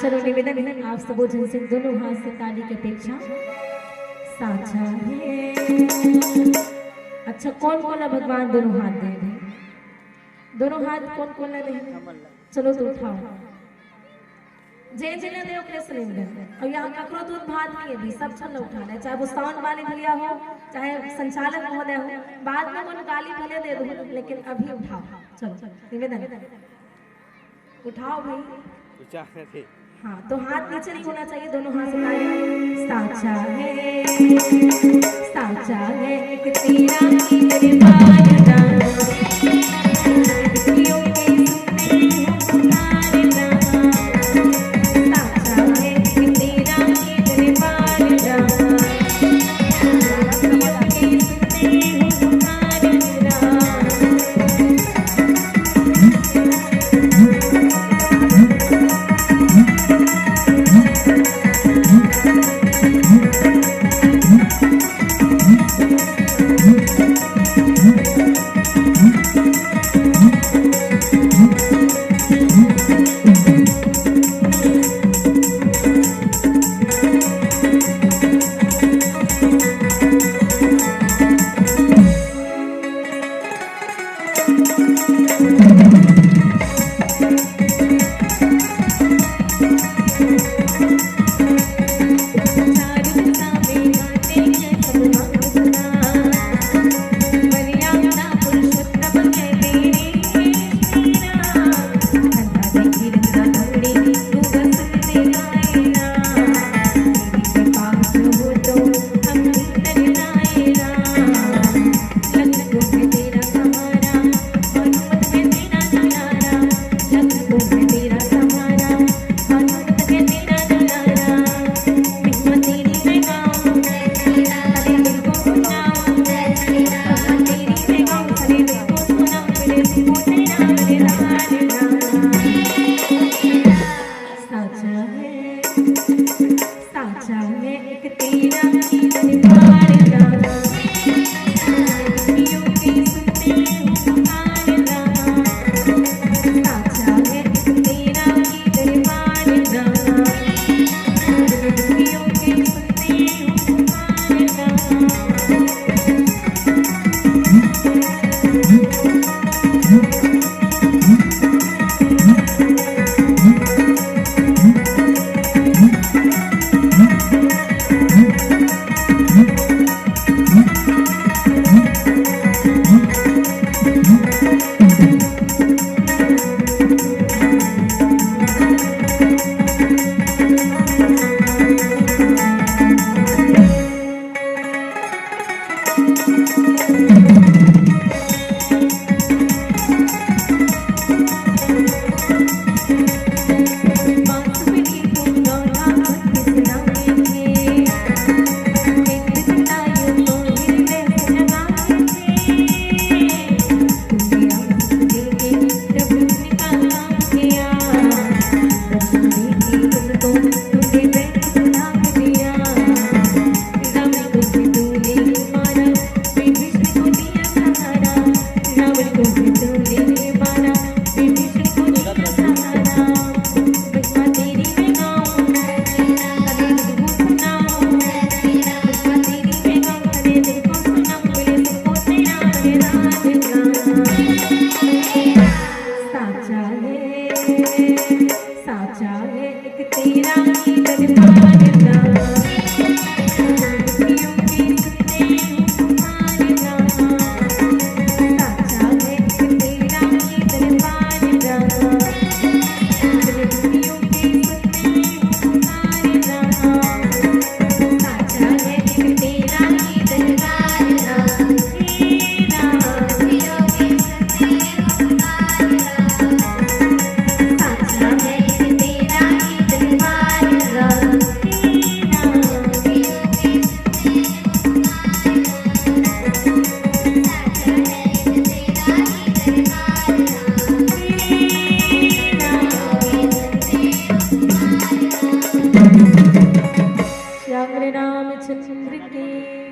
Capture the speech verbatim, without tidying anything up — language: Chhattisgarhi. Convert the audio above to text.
चलो, निवेदन है आप सबो झन से, दोनों हाथ से ताली की अपेक्षा। साचा हे। अच्छा, कोन कोन ला भगवान दोनों हाथ दे हे? दोनों हाथ कोन कोन ला दे हे? चलो, तो उठाओ। जेन जेन ला दे, ओकरे से निवेदन। अउ यहाँ ककरो दूध भात नहीं हे अभी, सब झन ला उठाना हे, चाहे वो साउंड वाले भैया हो, चाहे संचालक महोदय हो। बाद में मन गाली भले दे दो, लेकिन अभी उठाओ। चलो, निवेदन। उठाओ भाई। ऊंचा थे। हाँ, तो हाथ नीचे नहीं होना चाहिए, दोनों हाथ उठाए। साचा हे, साचा हे, एक तेरा की दरबार ना। श्याम रामचंद्र की।